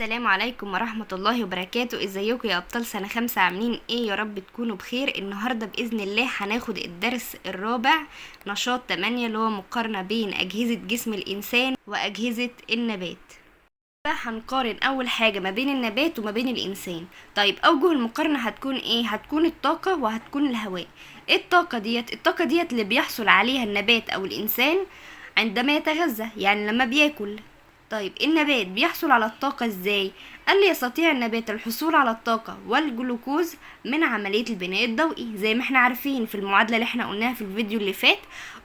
السلام عليكم ورحمة الله وبركاته. ازيكم يا ابطال سنة 5؟ عاملين ايه؟ يا رب تكونوا بخير. النهاردة بإذن الله هناخد الدرس الرابع نشاط 8 اللي هو مقارنة بين أجهزة جسم الإنسان وأجهزة النبات. هنقارن أول حاجة ما بين النبات وما بين الإنسان. طيب أوجه المقارنة هتكون ايه؟ هتكون الطاقة وهتكون الهواء. ايه الطاقة ديت؟ الطاقة ديت اللي بيحصل عليها النبات أو الإنسان عندما يتغذى، يعني لما بياكل. طيب النبات بيحصل على الطاقة ازاي؟ قال لي يستطيع النبات الحصول على الطاقة والجلوكوز من عملية البناء الضوئي، زي ما احنا عارفين في المعادلة اللي احنا قلناها في الفيديو اللي فات،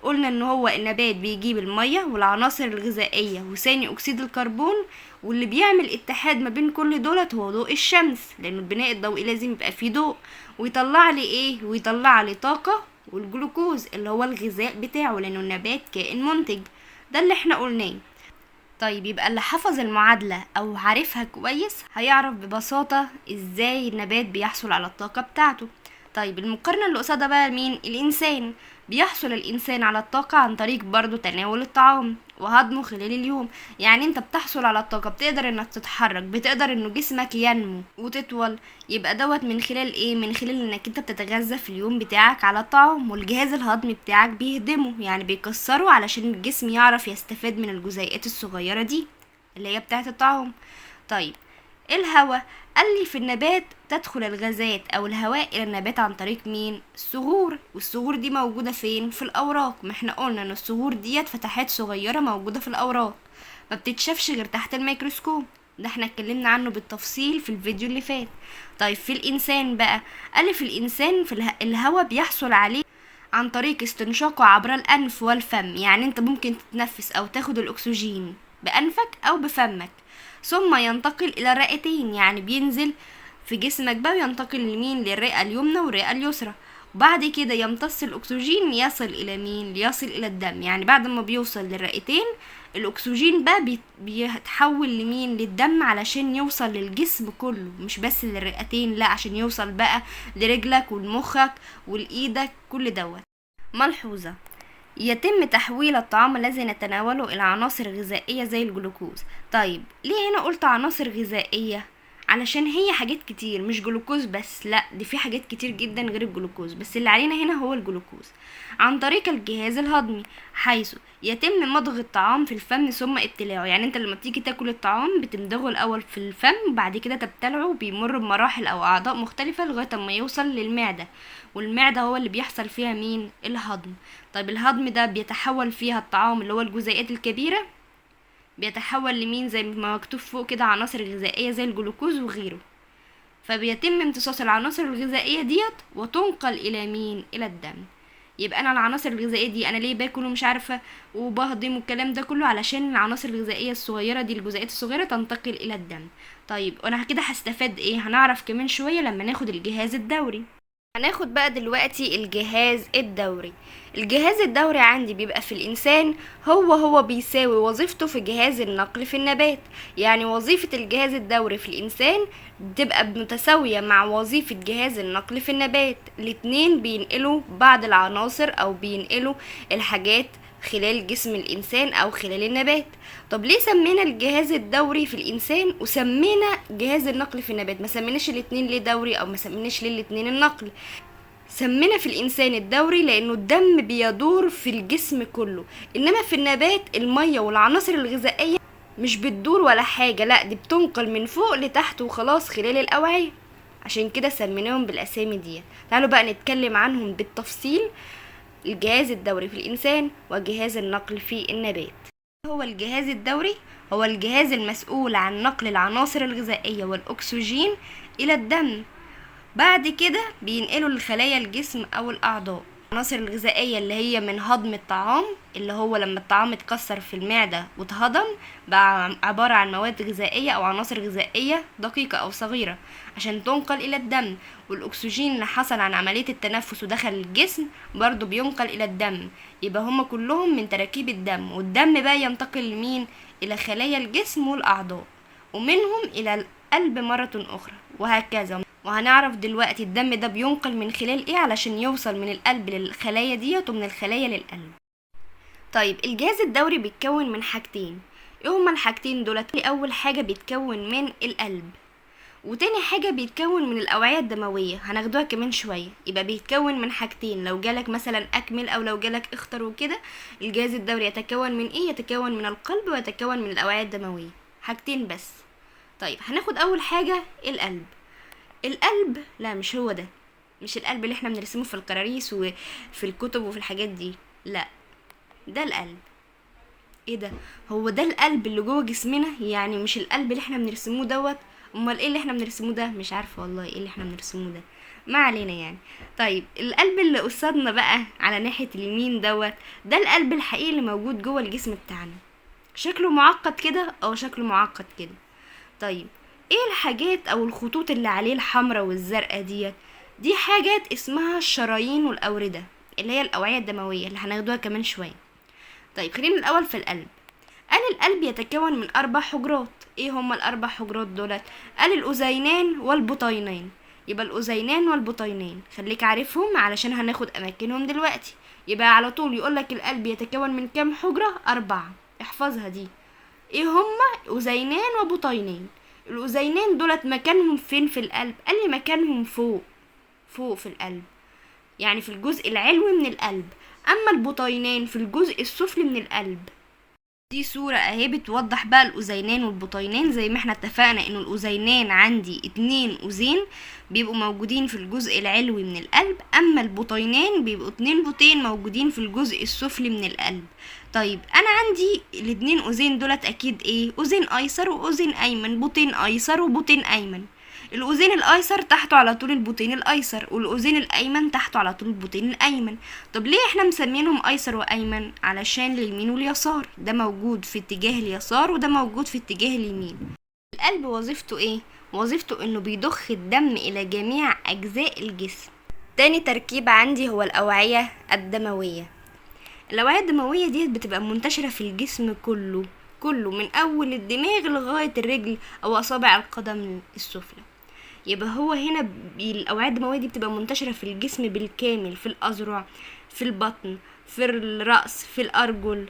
قلنا ان هو النبات بيجيب المية والعناصر الغذائية وثاني اكسيد الكربون، واللي بيعمل اتحاد ما بين كل دولت هو ضوء الشمس، لان البناء الضوئي لازم يبقى فيه ضوء، ويطلع لي ايه؟ ويطلع لي طاقة والجلوكوز اللي هو الغذاء بتاعه، لانه النبات كائن منتج. ده اللي احنا قلناه. طيب يبقى اللي حفظ المعادلة او عارفها كويس هيعرف ببساطة ازاي النبات بيحصل على الطاقة بتاعته. طيب المقارنة اللي قصادها بقى مين؟ الانسان. بيحصل الانسان على الطاقة عن طريق برضو تناول الطعام وهضمه خلال اليوم. يعني انت بتحصل على الطاقة، بتقدر انك تتحرك، بتقدر انه جسمك ينمو وتطول، يبقى دوت من خلال ايه؟ من خلال انك انت بتتغذى في اليوم بتاعك على الطعام، والجهاز الهضمي بتاعك بيهضمه، يعني بيكسره علشان الجسم يعرف يستفاد من الجزيئات الصغيرة دي اللي هي بتاعة الطعام. طيب الهواء، قال لي في النبات تدخل الغازات او الهواء الى النبات عن طريق مين؟ الصغور. والصغور دي موجودة فين؟ في الاوراق. ما احنا قلنا ان الصغور ديت فتحات صغيرة موجودة في الاوراق، ما بتتشافش غير تحت الميكروسكوب، ده احنا اتكلمنا عنه بالتفصيل في الفيديو اللي فات. طيب في الانسان بقى، قال لي في الانسان في الهواء بيحصل عليه عن طريق استنشاقه عبر الانف والفم، يعني انت ممكن تتنفس او تاخد الاكسجين بانفك او بفمك، ثم ينتقل الى الرئتين، يعني بينزل في جسمك بقى وينتقل لمين؟ للرئة اليمنى والرئة اليسرى. وبعد كده يمتص الاكسجين يصل الى مين؟ ليصل الى الدم. يعني بعد ما بيوصل للرئتين الاكسجين بقى بيتحول لمين؟ للدم، علشان يوصل للجسم كله، مش بس للرئتين، لا عشان يوصل بقى لرجلك ولمخك ولايدك، كل دوت. ملحوظة: يتم تحويل الطعام الذي نتناوله إلى عناصر غذائية زي الجلوكوز. طيب ليه هنا قلت عناصر غذائية؟ علشان هي حاجات كتير، مش جلوكوز بس، لا دي في حاجات كتير جدا غير الجلوكوز، بس اللي علينا هنا هو الجلوكوز. عن طريق الجهاز الهضمي، حيث يتم مضغ الطعام في الفم ثم ابتلاعه. يعني انت لما بتيجي تاكل الطعام بتمضغه الاول في الفم، بعد كده تبتلعه، بيمر بمراحل او اعضاء مختلفة لغاية اما يوصل للمعدة، والمعدة هو اللي بيحصل فيها مين؟ الهضم. طيب الهضم ده بيتحول فيها الطعام اللي هو الجزيئات الكبيرة، بيتحول لمين؟ زي ما مكتوب فوق كده، عناصر غذائية زي الجلوكوز وغيره. فبيتم امتصاص العناصر الغذائية ديت وتنقل إلى مين؟ إلى الدم. يبقى أنا العناصر الغذائية دي أنا ليه باكل ومش عارفة وبهضم والكلام ده كله؟ علشان العناصر الغذائية الصغيرة دي، الجزيئات الصغيرة، تنتقل إلى الدم. طيب وأنا كده هستفاد إيه؟ هنعرف كمان شوية لما ناخد الجهاز الدوري. هناخد بقى دلوقتي الجهاز الدوري. الجهاز الدوري عندي بيبقى في الإنسان هو بيساوي وظيفته في جهاز النقل في النبات. يعني وظيفة الجهاز الدوري في الإنسان بتبقى متساوية مع وظيفة جهاز النقل في النبات، الاتنين بينقلوا بعض العناصر أو بينقلوا الحاجات خلال جسم الإنسان أو خلال النبات. طب ليه سمينا الجهاز الدوري في الإنسان وسمينا جهاز النقل في النبات؟ ما سميناش الاتنين ليه دوري أو ما سميناش ليه الاتنين النقل؟ سمينا في الإنسان الدوري لأنه الدم بيدور في الجسم كله، إنما في النبات المية والعناصر الغذائية مش بتدور ولا حاجة، لا دي بتنقل من فوق لتحت وخلاص خلال الأوعية، عشان كده سميناهم بالأسامي دي. تعالوا بقى نتكلم عنهم بالتفصيل، الجهاز الدوري في الإنسان وجهاز النقل في النبات. هو الجهاز الدوري هو الجهاز المسؤول عن نقل العناصر الغذائية والأكسجين إلى الدم، بعد كده بينقلوا لخلايا الجسم أو الأعضاء. العناصر الغذائية اللي هي من هضم الطعام، اللي هو لما الطعام اتكسر في المعدة واتهضم بقى عبارة عن مواد غذائية أو عناصر غذائية دقيقة أو صغيرة عشان تنقل إلى الدم. والأكسجين اللي حصل عن عملية التنفس ودخل الجسم برضو بينقل إلى الدم، يبقى هما كلهم من تراكيب الدم. والدم بقى ينتقل لمين؟ إلى خلايا الجسم والأعضاء، ومنهم إلى القلب مرة أخرى، وهكذا. وهنعرف دلوقتي الدم ده بينقل من خلال ايه علشان يوصل من القلب للخلايا ديت ومن الخلايا للقلب. طيب الجهاز الدوري بيتكون من حاجتين، ايه هما الحاجتين دولت؟ اول حاجة بيتكون من القلب، وتاني حاجة بيتكون من الأوعية الدموية هناخدوها كمان شوية. يبقى بيتكون من حاجتين، لو جالك مثلا أكمل أو لو جالك اختر وكده، الجهاز الدوري يتكون من ايه؟ يتكون من القلب ويتكون من الأوعية الدموية، حاجتين بس. طيب هناخد أول حاجة القلب. القلب لا مش هو ده، مش القلب اللي احنا بنرسمه في الكراريس وفي الكتب وفي الحاجات دي، لا ده القلب. ايه ده؟ هو ده القلب اللي جوه جسمنا؟ يعني مش القلب اللي احنا بنرسموه دوت؟ امال ايه اللي احنا بنرسموه ده؟ مش عارفه والله ايه اللي احنا بنرسموه ده، ما علينا يعني. طيب القلب اللي قصادنا بقى على ناحية اليمين دوت، ده القلب الحقيقي اللي موجود جوه الجسم بتاعنا. شكله معقد كده او شكله معقد كده. طيب ايه الحاجات او الخطوط اللي عليه الحمراء والزرقاء ديت؟ دي حاجات اسمها الشرايين والاورده، اللي هي الاوعية الدموية اللي هناخدوها كمان شوية. طيب خلينا الاول في القلب. قال القلب يتكون من 4 حجرات. ايه هما ال4 حجرات دولت؟ قال الاذينان والبطينان. يبقى الاذينان والبطينان خليك عارفهم علشان هناخد اماكنهم دلوقتي. يبقى على طول يقولك القلب يتكون من كام حجرة؟ 4، احفظها دي. ايه هما؟ اذينان وبطينان. الاذينان دولت مكانهم فين في القلب؟ قال لي مكانهم فوق، فوق في القلب، يعني في الجزء العلوي من القلب. اما البطينان في الجزء السفلي من القلب. دي صورة اهي بتوضح بقى الاذينان والبطينان. زي ما احنا اتفقنا انه الاذينان عندي 2 اذين بيبقوا موجودين في الجزء العلوي من القلب، اما البطينان بيبقوا 2 بطين موجودين في الجزء السفلي من القلب. طيب انا عندي الاتنين اذين دولت اكيد ايه؟ اذين ايسر واذين ايمن، بطين ايسر وبطين ايمن. الاذين الايسر تحته على طول البطين الايسر، والاذين الايمن تحته على طول البطين الايمن. طب ليه احنا مسمينهم ايسر وايمن؟ علشان اليمين واليسار، ده موجود في اتجاه اليسار وده موجود في اتجاه اليمين. القلب وظيفته ايه؟ وظيفته انه بيضخ الدم الى جميع اجزاء الجسم. تاني تركيب عندي هو الاوعية الدموية. الاوعية الدموية دي بتبقى منتشرة في الجسم كله كله، من اول الدماغ لغاية الرجل او اصابع القدم السفلى. يبقى هو هنا الاوعية الدموية دي بتبقى منتشرة في الجسم بالكامل، في الاذرع، في البطن، في الراس، في الارجل،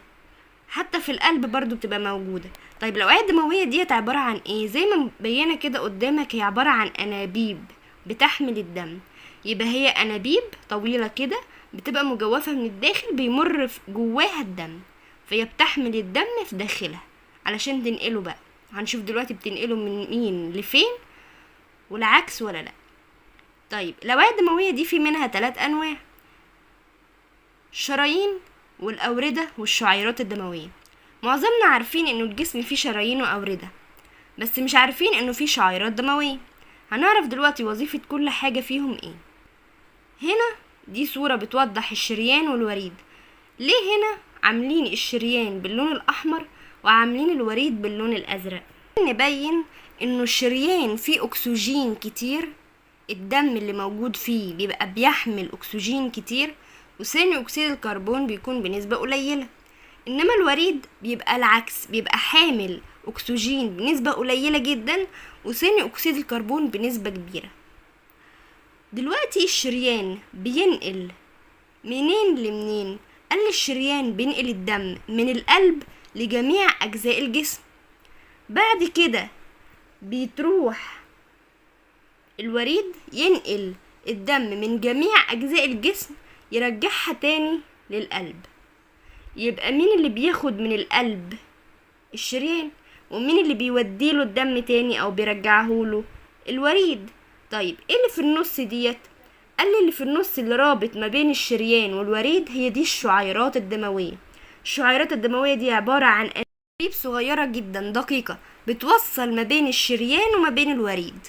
حتى في القلب برضو بتبقى موجودة. طيب الاوعية الدموية ديت عبارة عن ايه؟ زي ما مبينة كده قدامك، هي عبارة عن انابيب بتحمل الدم. يبقى هي انابيب طويلة كده بتبقى مجوفة من الداخل، بيمر جواها الدم، فهي بتحمل الدم في داخلها علشان تنقله بقى. هنشوف دلوقتي بتنقله من مين لفين والعكس ولا لا. طيب الاوعية الدموية دي في منها 3 انواع: الشرايين والاورده والشعيرات الدموية. معظمنا عارفين انه الجسم فيه شرايين واورده، بس مش عارفين انه فيه شعيرات دموية. هنعرف دلوقتي وظيفة كل حاجة فيهم ايه. هنا دي صوره بتوضح الشريان والوريد. ليه هنا عاملين الشريان باللون الاحمر وعاملين الوريد باللون الازرق؟ نبين انه الشريان فيه اكسجين كتير، الدم اللي موجود فيه بيبقى بيحمل اكسجين كتير، وثاني اكسيد الكربون بيكون بنسبة قليلة. انما الوريد بيبقى العكس، بيبقى حامل اكسجين بنسبة قليلة جدا وثاني اكسيد الكربون بنسبة كبيرة. دلوقتي الشريان بينقل منين لمنين؟ قال لي الشريان بينقل الدم من القلب لجميع اجزاء الجسم. بعد كده بيتروح الوريد ينقل الدم من جميع اجزاء الجسم يرجعها تاني للقلب. يبقى مين اللي بياخد من القلب؟ الشريان. ومين اللي بيوديله الدم تاني او بيرجعه له؟ الوريد. طيب ايه اللي في النص ديت؟ قال لي اللي في النص اللي رابط ما بين الشريان والوريد هي دي الشعيرات الدموية. الشعيرات الدموية دي عبارة عن أنابيب صغيرة جدا دقيقة بتوصل ما بين الشريان وما بين الوريد.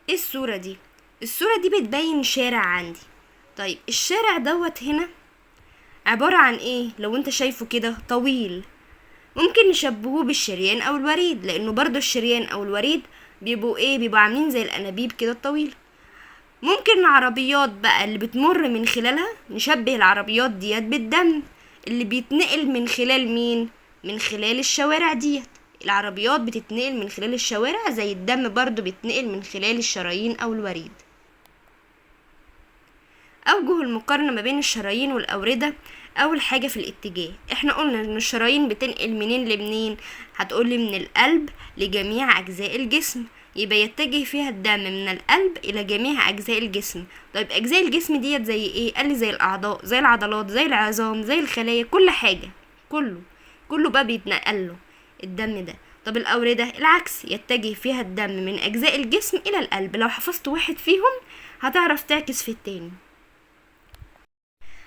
ايه الصورة دي؟ الصورة دي بتبين شارع عندي. طيب الشارع دوت هنا عبارة عن ايه؟ لو انت شايفه كده طويل، ممكن نشبهوه بالشريان او الوريد، لانه برضو الشريان او الوريد بيبقوا ايه؟ بيبقوا عاملين زي الانابيب كده الطويلة. ممكن العربيات بقى اللي بتمر من خلالها نشبه العربيات ديت بالدم اللي بيتنقل من خلال مين؟ من خلال الشوارع ديت. العربيات بتتنقل من خلال الشوارع زي الدم برضو بيتنقل من خلال الشرايين او الوريد. أوجه المقارنة ما بين الشرايين والأوردة. أول حاجة في الاتجاه، احنا قلنا إن الشرايين بتنقل منين لمنين؟ هتقولي من القلب لجميع أجزاء الجسم، يبقى يتجه فيها الدم من القلب إلى جميع أجزاء الجسم. طيب أجزاء الجسم ديت زي إيه؟ قال لي زي الأعضاء، زي العضلات، زي العظام، زي الخلايا، كل حاجة، كله بقى بيتنقل له الدم ده. طب الأوردة العكس، يتجه فيها الدم من أجزاء الجسم إلى القلب. لو حفظت واحد فيهم هتعرف تعكس في التاني.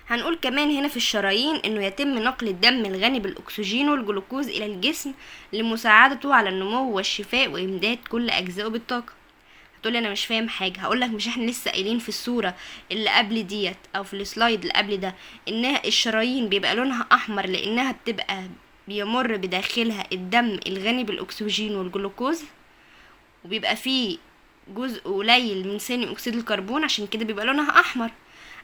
هنقول كمان هنا في الشرايين انه يتم نقل الدم الغني بالاكسجين والجلوكوز الى الجسم لمساعدته على النمو والشفاء وامداد كل اجزائه بالطاقه. هتقولي انا مش فاهم حاجه، هقولك مش احنا لسه قايلين في الصوره اللي قبل ديت او في السلايد اللي قبل ده انها الشرايين بيبقى لونها احمر لانها بتبقى بيمر بداخلها الدم الغني بالاكسجين والجلوكوز، وبيبقى فيه جزء قليل من ثاني اكسيد الكربون، عشان كده بيبقى لونها احمر.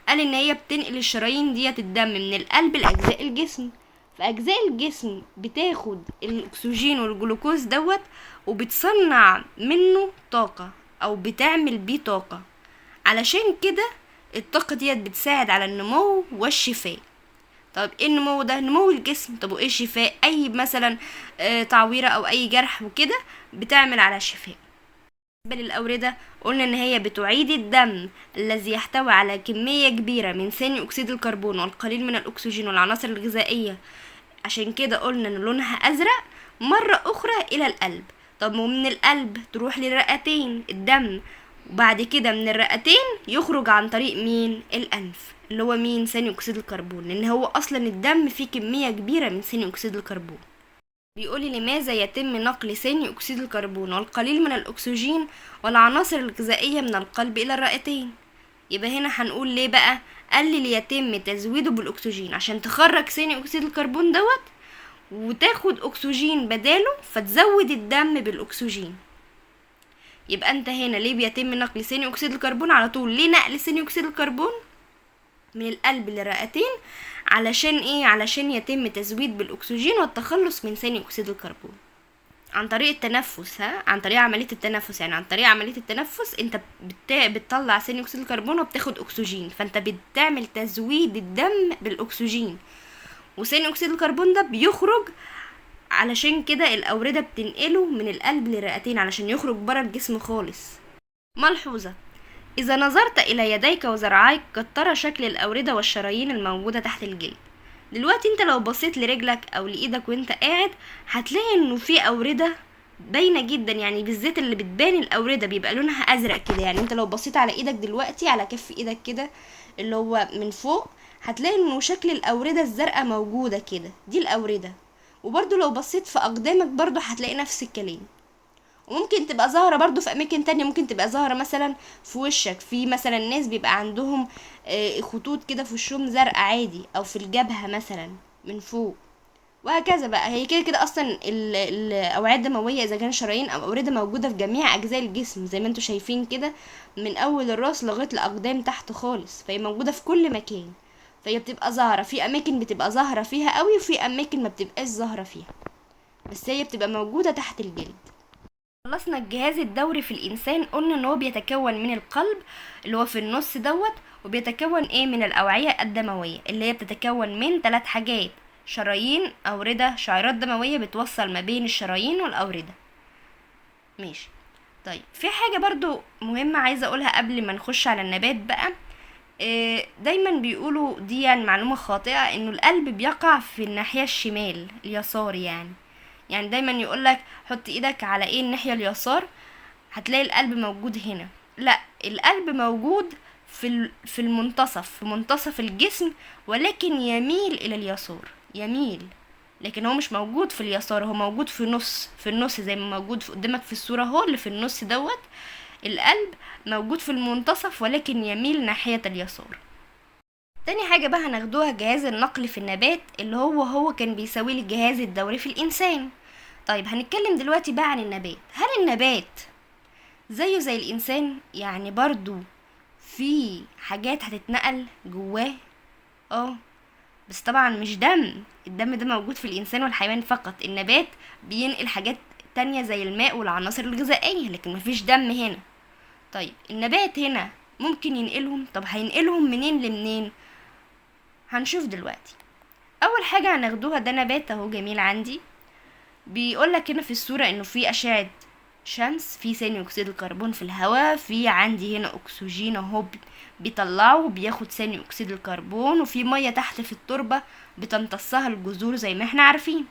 قال ان هي بتنقل الشرايين ديت الدم من القلب لاجزاء الجسم، فاجزاء الجسم بتاخد الاكسجين والجلوكوز دوت وبتصنع منه طاقة او بتعمل بيه طاقة، علشان كده الطاقة ديت بتساعد على النمو والشفاء. طب ايه النمو ده؟ نمو الجسم. طب وايه الشفاء؟ اي مثلا تعويرة او اي جرح وكده بتعمل على الشفاء. بالنسبة للأوردة قلنا إن هي بتعيد الدم الذي يحتوي على كمية كبيرة من ثاني أكسيد الكربون والقليل من الأكسجين والعناصر الغذائية، عشان كده قلنا إن لونها أزرق، مرة أخرى إلى القلب. طب ومن القلب تروح للرئتين الدم، وبعد كده من الرئتين يخرج عن طريق مين؟ الأنف، اللي هو مين؟ ثاني أكسيد الكربون، لأن هو أصلا الدم فيه كمية كبيرة من ثاني أكسيد الكربون. بيقولي لماذا يتم نقل ثاني أكسيد الكربون والقليل من الأكسجين والعناصر الغذائية من القلب إلى الرئتين؟ يبقى هنا هنقول ليه بقى؟ قال لي ليتم تزويده بالأكسجين، عشان تخرج ثاني أكسيد الكربون دوت وتاخد أكسجين بداله فتزود الدم بالأكسجين. يبقى انت هنا ليه بيتم نقل ثاني أكسيد الكربون على طول؟ ليه نقل ثاني أكسيد الكربون من القلب للرئتين؟ علشان ايه؟ علشان يتم تزويد بالاكسجين والتخلص من ثاني اكسيد الكربون عن طريق التنفس. عن طريق عملية التنفس، يعني عن طريق عملية التنفس انت بتطلع ثاني اكسيد الكربون وبتاخد اكسجين، فانت بتعمل تزويد الدم بالاكسجين، وثاني اكسيد الكربون ده بيخرج، علشان كده الاوردة بتنقله من القلب للرئتين علشان يخرج برا الجسم خالص. ملحوظة: إذا نظرت إلى يديك وذراعيك قد ترى شكل الأوردة والشرايين الموجودة تحت الجلد. دلوقتي انت لو بصيت لرجلك أو لإيدك وانت قاعد هتلاقي انه في أوردة باينة جدا، يعني بالذات اللي بتبان الأوردة بيبقى لونها أزرق كده. يعني انت لو بصيت على إيدك دلوقتي، على كف إيدك كده اللي هو من فوق، هتلاقي انه شكل الأوردة الزرقاء موجودة كده، دي الأوردة. وبرضو لو بصيت في أقدامك برضو هتلاقي نفس الكلام. وممكن تبقى ظاهرة برضو في أماكن تانية، ممكن تبقى ظاهرة مثلا في وشك، في مثلا ناس بيبقى عندهم خطوط كده في وشهم زرقاء عادي، أو في الجبهة مثلا من فوق، وهكذا بقى. هي كده كده أصلا الأوعية الدموية إذا كان شرايين أو أوردة موجودة في جميع أجزاء الجسم زي ما انتوا شايفين كده، من أول الراس لغاية الأقدام تحت خالص، فهي موجودة في كل مكان. فهي بتبقى ظاهرة في أماكن بتبقى ظاهرة فيها قوي، وفي أماكن ما بتبقاش ظاهرة فيها، بس هي بتبقى موجودة تحت الجلد. خلصنا الجهاز الدوري في الإنسان، قلنا إن هو بيتكون من القلب اللي هو في النص دوت، وبيتكون إيه؟ من الأوعية الدموية اللي هي بتتكون من 3 حاجات: شرايين، أوردة، شعيرات دموية بتوصل ما بين الشرايين والأوردة. ماشي. طيب في حاجة برضو مهمة عايزة أقولها قبل ما نخش على النبات بقى. دايما بيقولوا دي يعني معلومة خاطئة، إنه القلب بيقع في الناحية الشمال اليسار، يعني دايما يقولك حط ايدك على ايه الناحية اليسار هتلاقي القلب موجود هنا. لا، القلب موجود في المنتصف، في منتصف الجسم، ولكن يميل الى اليسار، يميل، لكن هو مش موجود في اليسار، هو موجود في النص زي ما موجود قدامك في الصورة اهو، اللي في النص دوت القلب موجود في المنتصف ولكن يميل ناحية اليسار. تاني حاجة بقى هناخدوها جهاز النقل في النبات، اللي هو كان بيساوي الجهاز الدوري في الإنسان. طيب هنتكلم دلوقتي بقى عن النبات. هل النبات زيه زي الإنسان؟ يعني برضو في حاجات هتتنقل جواه؟ بس طبعا مش دم، الدم ده موجود في الإنسان والحيوان فقط. النبات بينقل حاجات تانية زي الماء والعناصر الغذائية، لكن مفيش دم هنا. طيب النبات هنا ممكن ينقلهم. طب هينقلهم منين لمنين؟ هنشوف دلوقتي. اول حاجة هناخدوها ده نبات اهو جميل عندي، بيقولك هنا في الصورة انه في اشعة شمس، في ثاني اكسيد الكربون في الهواء، في عندي هنا اكسجين اهو بيطلعه بياخد ثاني اكسيد الكربون، وفي مية تحت في التربة بتمتصها الجذور زي ما احنا عارفين.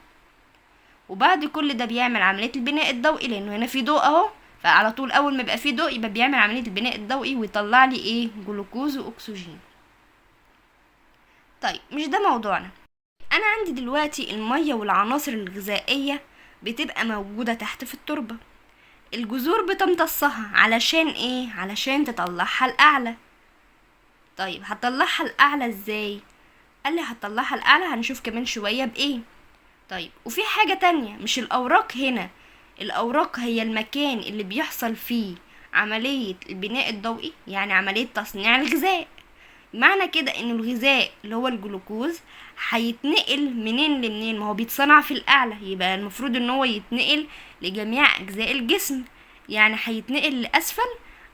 وبعد كل ده بيعمل عملية البناء الضوئي، لانه هنا في ضوء اهو، فعلى طول اول ما يبقى في ضوء يبقى بيعمل عملية البناء الضوئي ويطلع لي ايه؟ جلوكوز واكسجين. طيب مش ده موضوعنا. انا عندي دلوقتي المية والعناصر الغذائية بتبقى موجودة تحت في التربة، الجذور بتمتصها علشان ايه؟ علشان تطلعها الاعلى. طيب هتطلعها الاعلى ازاي؟ قال لي هتطلعها الاعلى هنشوف كمان شوية بايه. طيب وفي حاجة تانية، مش الاوراق هنا، الاوراق هي المكان اللي بيحصل فيه عملية البناء الضوئي، يعني عملية تصنيع الغذاء. معنى كده ان الغذاء اللي هو الجلوكوز هيتنقل منين لمنين؟ ما هو بيتصنع في الاعلى، يبقى المفروض ان هو يتنقل لجميع اجزاء الجسم، يعني هيتنقل لاسفل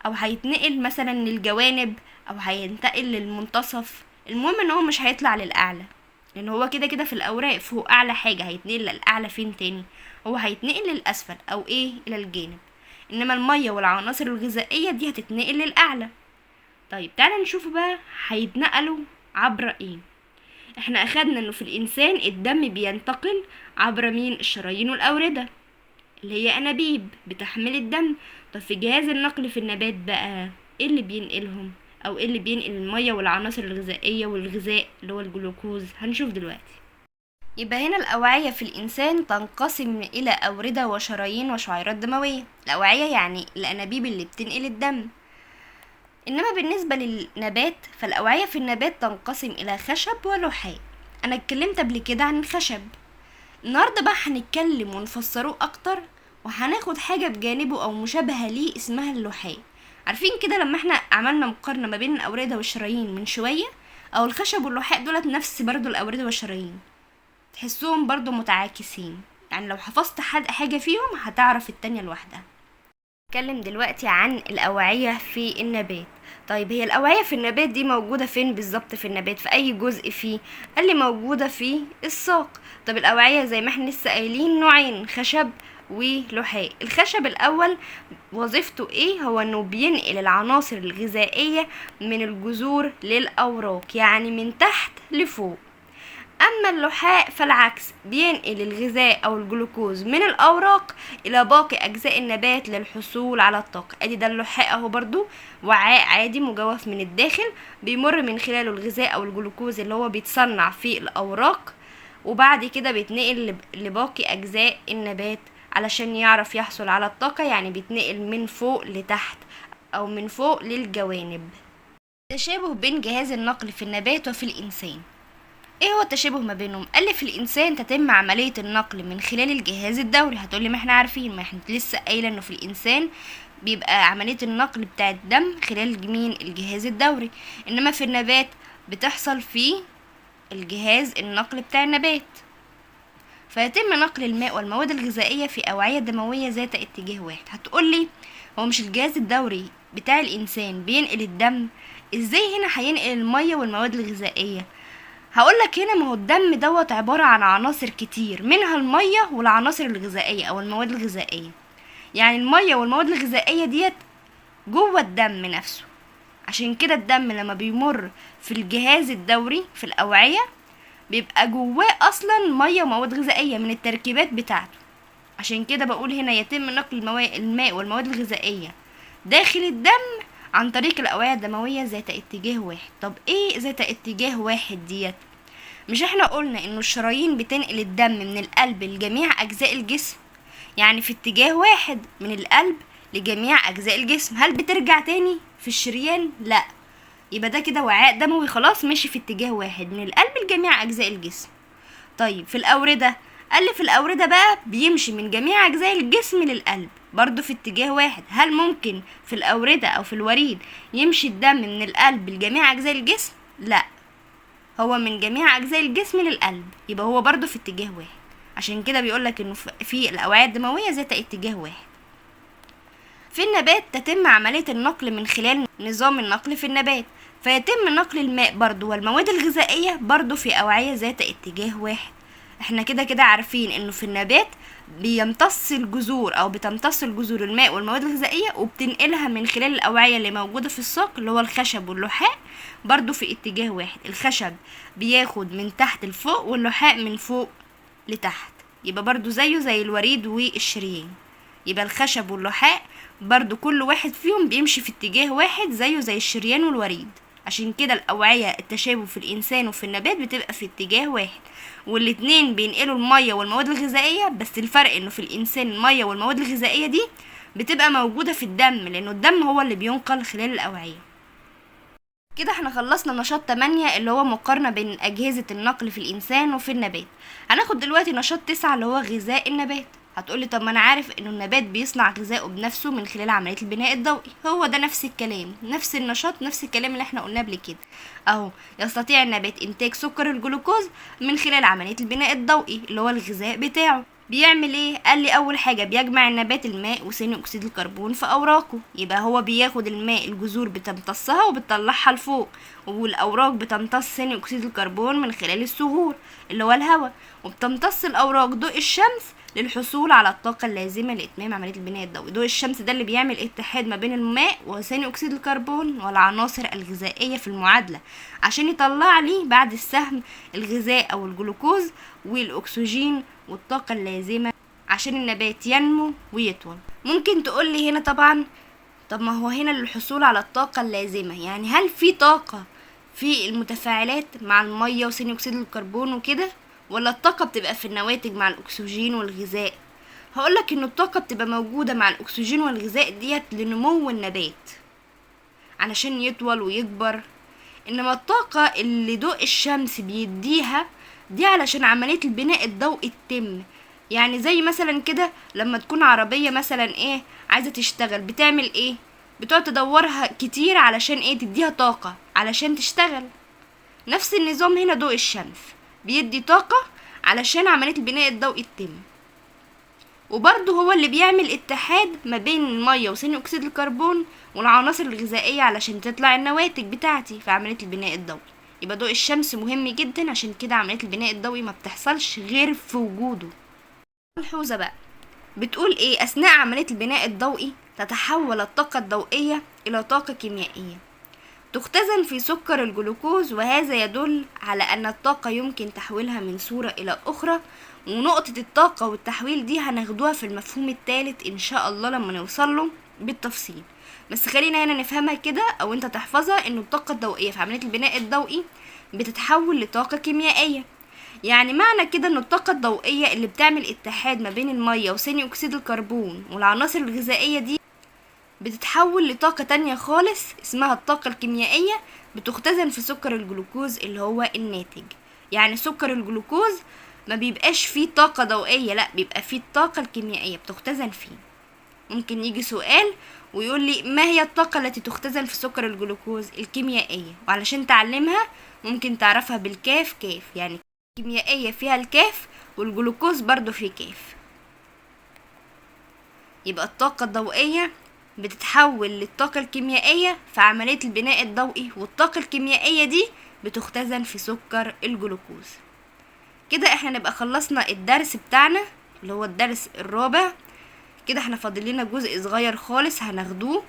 او هيتنقل مثلا للجوانب او هينتقل للمنتصف. المهم ان هو مش هيطلع للاعلى، لان هو كده كده في الاوراق فوق اعلى حاجة، هيتنقل للاعلى فين تاني؟ هو هيتنقل للاسفل او ايه؟ الى الجانب. انما المية والعناصر الغذائية دي هتتنقل للاعلى. طيب تعالى نشوف بقى هيتنقلوا عبر ايه. احنا اخدنا انه في الانسان الدم بينتقل عبر مين؟ الشرايين والاوردة اللي هي انابيب بتحمل الدم. طب في جهاز النقل في النبات بقى ايه اللي بينقلهم؟ او ايه اللي بينقل المية والعناصر الغذائية والغذاء اللي هو الجلوكوز؟ هنشوف دلوقتي. يبقى هنا الأوعية في الإنسان تنقسم إلى أوردة وشرايين وشعيرات دموية. الأوعية يعني الأنابيب اللي بتنقل الدم. إنما بالنسبة للنبات فالأوعية في النبات تنقسم إلى خشب ولحاء. أنا اتكلمت قبل كده عن الخشب، النهاردة بقى هنتكلم ونفسروه أكتر، وهناخد حاجة بجانبه أو مشابهة ليه اسمها اللحاء. عارفين كده لما احنا عملنا مقارنة ما بين الأوردة والشرايين من شوية، أو الخشب واللحاء دولت نفس برضو الأوردة والشرايين، تحسوهم برضو متعاكسين، يعني لو حفظت حاجة فيهم هتعرف التانية لوحدها. نتكلم دلوقتي عن الأوعية في النبات. طيب هي الأوعية في النبات دي موجودة فين بالظبط في النبات؟ في أي جزء فيه؟ قال لي موجودة في الساق. طب الأوعية زي ما احنا لسه قايلين نوعين، خشب ولحاء. الخشب الأول وظيفته ايه؟ هو انه بينقل العناصر الغذائية من الجذور للأوراق، يعني من تحت لفوق. أما اللحاء فالعكس، بينقل الغذاء أو الجلوكوز من الأوراق إلى باقي أجزاء النبات للحصول على الطاقة. أدي ده اللحاء أهو، برضو وعاء عادي مجوف من الداخل بيمر من خلاله الغذاء أو الجلوكوز اللي هو بيتصنع في الأوراق، وبعد كده بيتنقل لباقي أجزاء النبات علشان يعرف يحصل على الطاقة، يعني بيتنقل من فوق لتحت أو من فوق للجوانب. تشابه بين جهاز النقل في النبات وفي الإنسان. ايه هو التشابه ما بينهم؟ قال لي في الانسان تتم عملية النقل من خلال الجهاز الدوري. هتقولي ما احنا عارفين، ما احنا لسه قايله انه في الانسان بيبقى عملية النقل بتاع الدم خلال مين؟ الجهاز الدوري. انما في النبات بتحصل في الجهاز النقل بتاع النبات. فيتم نقل الماء والمواد الغذائية في اوعيه دموية ذات اتجاه واحد. هتقولي هو مش الجهاز الدوري بتاع الانسان بينقل الدم، ازاي هنا هينقل المية والمواد الغذائية؟ هقولك هنا ما هو الدم دوت عبارة عن عناصر كتير، منها المية والعناصر الغذائية او المواد الغذائية. يعني المية والمواد الغذائية ديت جوه الدم نفسه، عشان كده الدم لما بيمر في الجهاز الدوري في الأوعية بيبقى جواه اصلا مية ومواد غذائية من التركيبات بتاعته. عشان كده بقول هنا يتم نقل الماء والمواد الغذائية داخل الدم عن طريق الأوعية الدموية ذات اتجاه واحد. طب ايه ذات اتجاه واحد ديت؟ مش احنا قلنا انه الشرايين بتنقل الدم من القلب لجميع اجزاء الجسم، يعني في اتجاه واحد من القلب لجميع اجزاء الجسم. هل بترجع تاني في الشريان؟ لا، يبقى ده كده وعاء دموي خلاص ماشي في اتجاه واحد من القلب لجميع اجزاء الجسم. طيب في الاوردة، قال لي في الاوردة بقى بيمشي من جميع اجزاء الجسم للقلب برضو في اتجاه واحد. هل ممكن في الاوردة او في الوريد يمشي الدم من القلب لجميع اجزاء الجسم؟ لا، هو من جميع اجزاء الجسم للقلب، يبقى هو برضو في اتجاه واحد. عشان كده بيقولك انه في الاوعية الدموية ذات اتجاه واحد. في النبات تتم عملية النقل من خلال نظام النقل في النبات، فيتم نقل الماء برضو والمواد الغذائية برضو في أوعية ذات اتجاه واحد. احنا كده كده عارفين انه في النبات بيمتص الجذور او بتمتص الجذور الماء والمواد الغذائية وبتنقلها من خلال الأوعية اللي موجودة في الساق اللي هو الخشب واللحاء برضو في اتجاه واحد. الخشب بياخد من تحت لفوق واللحاء من فوق لتحت، يبقى برضو زيه زي الوريد والشريان. يبقى الخشب واللحاء برضو كل واحد فيهم بيمشي في اتجاه واحد زيه زي الشريان والوريد. عشان كده الأوعية التشابه في الإنسان وفي النبات بتبقى في اتجاه واحد، والاتنين بينقلوا المية والمواد الغذائية، بس الفرق انه في الإنسان المية والمواد الغذائية دي بتبقى موجودة في الدم، لأنه الدم هو اللي بينقل خلال الأوعية. كده احنا خلصنا نشاط 8 اللي هو مقارنة بين أجهزة النقل في الإنسان وفي النبات. هناخد دلوقتي نشاط 9 اللي هو غذاء النبات. هتقولي طب ما انا عارف انه النبات بيصنع غذائه بنفسه من خلال عملية البناء الضوئي. هو ده نفس الكلام، نفس النشاط، نفس الكلام اللي احنا قلناه قبل كده اهو. يستطيع النبات انتاج سكر الجلوكوز من خلال عملية البناء الضوئي اللي هو الغذاء بتاعه. بيعمل ايه؟ قال لي اول حاجة بيجمع النبات الماء وثاني اكسيد الكربون في اوراقه، يبقى هو بياخد الماء، الجذور بتمتصها وبتطلعها لفوق، والاوراق بتمتص ثاني اكسيد الكربون من خلال الصغور اللي هو الهواء، وبتمتص الاوراق ضوء الشمس للحصول على الطاقة اللازمة لإتمام عملية البناء الضوئي. ضوء الشمس ده اللي بيعمل اتحاد ما بين الماء وثاني أكسيد الكربون والعناصر الغذائية في المعادلة عشان يطلع لي بعد السهم الغذاء أو الجلوكوز والأكسجين والطاقة اللازمة عشان النبات ينمو ويطول. ممكن تقول لي هنا طبعا طب ما هو هنا للحصول على الطاقة اللازمة، يعني هل في طاقة في المتفاعلات مع المية وثاني أكسيد الكربون وكده، ولا الطاقة بتبقى في النواتج مع الأكسجين والغذاء؟ هقولك إن الطاقة بتبقى موجودة مع الأكسجين والغذاء ديت لنمو النبات علشان يطول ويكبر، إنما الطاقة اللي ضوء الشمس بيديها دي علشان عملية البناء الضوئي تتم. يعني زي مثلا كده لما تكون عربية مثلا ايه عايزة تشتغل، بتعمل ايه؟ بتقعد تدورها كتير علشان ايه؟ تديها طاقة علشان تشتغل. نفس النظام هنا، ضوء الشمس بيدي طاقة علشان عملية البناء الضوئي تتم، وبرضه هو اللي بيعمل اتحاد ما بين المية وثاني أكسيد الكربون والعناصر الغذائية علشان تطلع النواتج بتاعتي في عملية البناء الضوئي. يبقى ضوء الشمس مهم جدا، عشان كده عملية البناء الضوئي ما بتحصلش غير في وجوده. ملحوظة بقى بتقول ايه؟ أثناء عملية البناء الضوئي تتحول الطاقة الضوئية إلى طاقة كيميائية تختزن في سكر الجلوكوز، وهذا يدل على أن الطاقة يمكن تحويلها من صورة إلى أخرى. ونقطة الطاقة والتحويل دي هناخدوها في المفهوم الثالث إن شاء الله لما نوصل له بالتفصيل، بس خلينا هنا نفهمها كده أو أنت تحفظها، إن الطاقة الضوئية في عملية البناء الضوئي بتتحول لطاقة كيميائية. يعني معنى كده إن الطاقة الضوئية اللي بتعمل اتحاد ما بين المية وثاني أكسيد الكربون والعناصر الغذائية دي بتتحول لطاقة تانية خالص اسمها الطاقة الكيميائية، بتختزن في سكر الجلوكوز اللي هو الناتج. يعني سكر الجلوكوز ما بيبقاش فيه طاقة ضوئية، لا بيبقى فيه الطاقة الكيميائية بتختزن فيه. ممكن يجي سؤال ويقول لي ما هي الطاقة التي تختزن في سكر الجلوكوز؟ الكيميائية. وعلشان تعلمها ممكن تعرفها بالكاف كاف، يعني الكيميائية فيها الكاف والجلوكوز برضو فيه كاف. يبقى الطاقة الضوئية بتتحول للطاقة الكيميائية في عملية البناء الضوئي، والطاقة الكيميائية دي بتختزن في سكر الجلوكوز. كده احنا نبقى خلصنا الدرس بتاعنا اللي هو الدرس الرابع. كده احنا فاضل لنا جزء صغير خالص هناخدوه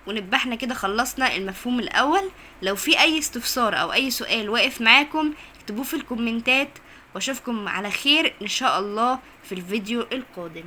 ونبقى احنا كده خلصنا المفهوم الاول. لو في اي استفسار او اي سؤال واقف معاكم اكتبوه في الكومنتات، واشوفكم على خير ان شاء الله في الفيديو القادم.